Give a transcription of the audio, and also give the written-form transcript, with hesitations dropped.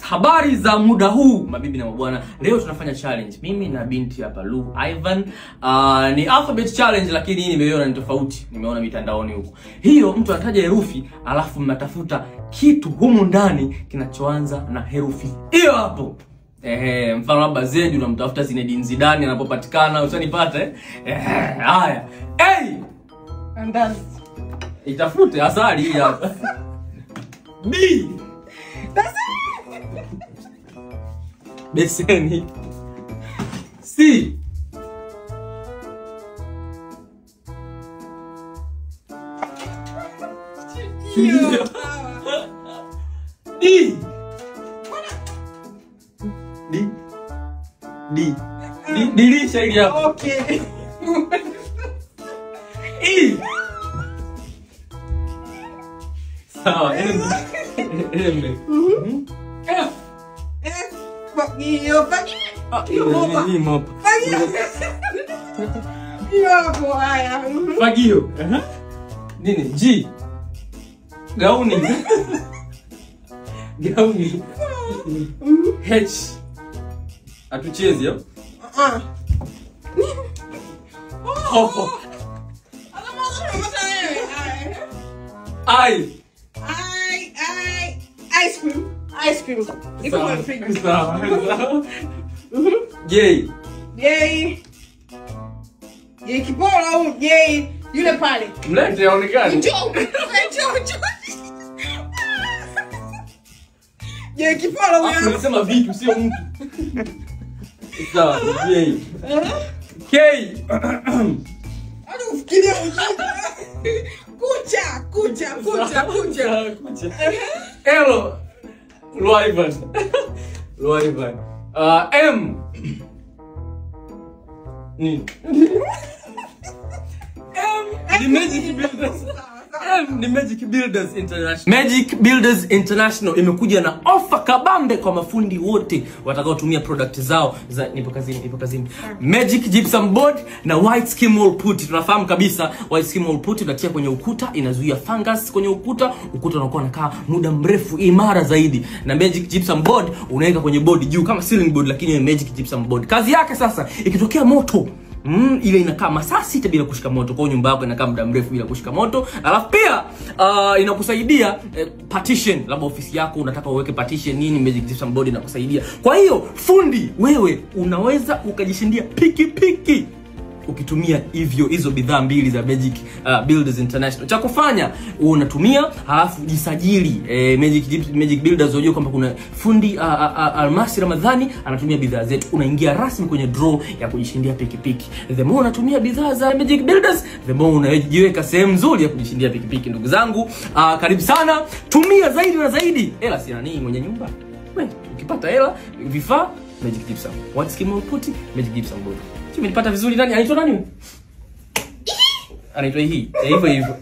Habari za muda huu mabibi na mabwana. Leo tunafanya challenge. Mimi na binti hapa Lu Ivan. Ni alphabet challenge, lakini hii nimeiona ni tofauti. Nimeona mitandaoni huko. Hiyo mtu anataja herufi alafu mnatafuta kitu humu ndani kinachoanza na herufi hiyo hapo. Mfano labda Z unamtafuta Zinedine Zidane anapopatikana, usanipata eh? Haya. A. Andazi. Itafute asali hii hapa. B. Beseni. C. D. D. D. D. Dirisha hili hapa. Okay. E. Sawa, M. M. F. F. Fagio, fagio. Mopa. Fagio. Hiyo hapo haya. Fagio. Nini? G. Gauni. Gauni. H. Hatuchezi hapo? Oh. I. Ice cream. Ice cream. Iko kwa fridge. Sawa. J. J. J Kipolo au J yule pale. Mlete aonekane. Njoo. Njoo, njoo. J Kipolo huyo. Unasema vitu sio mtu. Sawa, J. K. Hadi ufikirie ujinga. Kucha, kucha, kucha, kucha. Kucha. L. Ivan. Ivan. M. Ni. M. Ni Magic Builders. M ni Magic Builders International. Magic Builders International imekuja na ofa kabambe kwa mafundi wote watakaotumia product zao za nipo kazini, nipo kazini. Magic Gypsum Board na White Skim Wall Putty. Tunafahamu kabisa White Skim Wall Putty unatia kwenye ukuta, inazuia fungus kwenye ukuta, ukuta unakuwa unakaa muda mrefu imara zaidi. Na Magic Gypsum Board unaweka kwenye board juu kama ceiling board, lakini Magic Gypsum Board. Kazi yake sasa ikitokea moto, ile inakaa masaa 6 bila kushika moto. Kwa nyumba yako inakaa muda mrefu bila kushika moto. Alafu pia inakusaidia partition. Labda ofisi yako unataka uweke partition nini, Magic Gypsum Board inakusaidia. Kwa hiyo fundi wewe unaweza ukajishindia pikipiki ukitumia hivyo hizo bidhaa mbili za Magic Builders International. Cha kufanya unatumia halafu jisajili Magic Builders, unajua kwamba kuna fundi Almasi Ramadhani anatumia bidhaa zetu. Unaingia rasmi kwenye draw ya kujishindia pikipiki. The more unatumia bidhaa za Magic Builders, the more unajiweka sehemu nzuri ya kujishindia pikipiki. Ndugu zangu, karibu sana. Tumia zaidi na zaidi. Hela si nani mwenye nyumba? Wewe ukipata hela, vifaa Magic Gypsum. White Skim Wall Putty, Magic Gypsum Board. Tumenipata vizuri nani? Anaitwa nani? Anaitwa hii. Hivyo hivyo.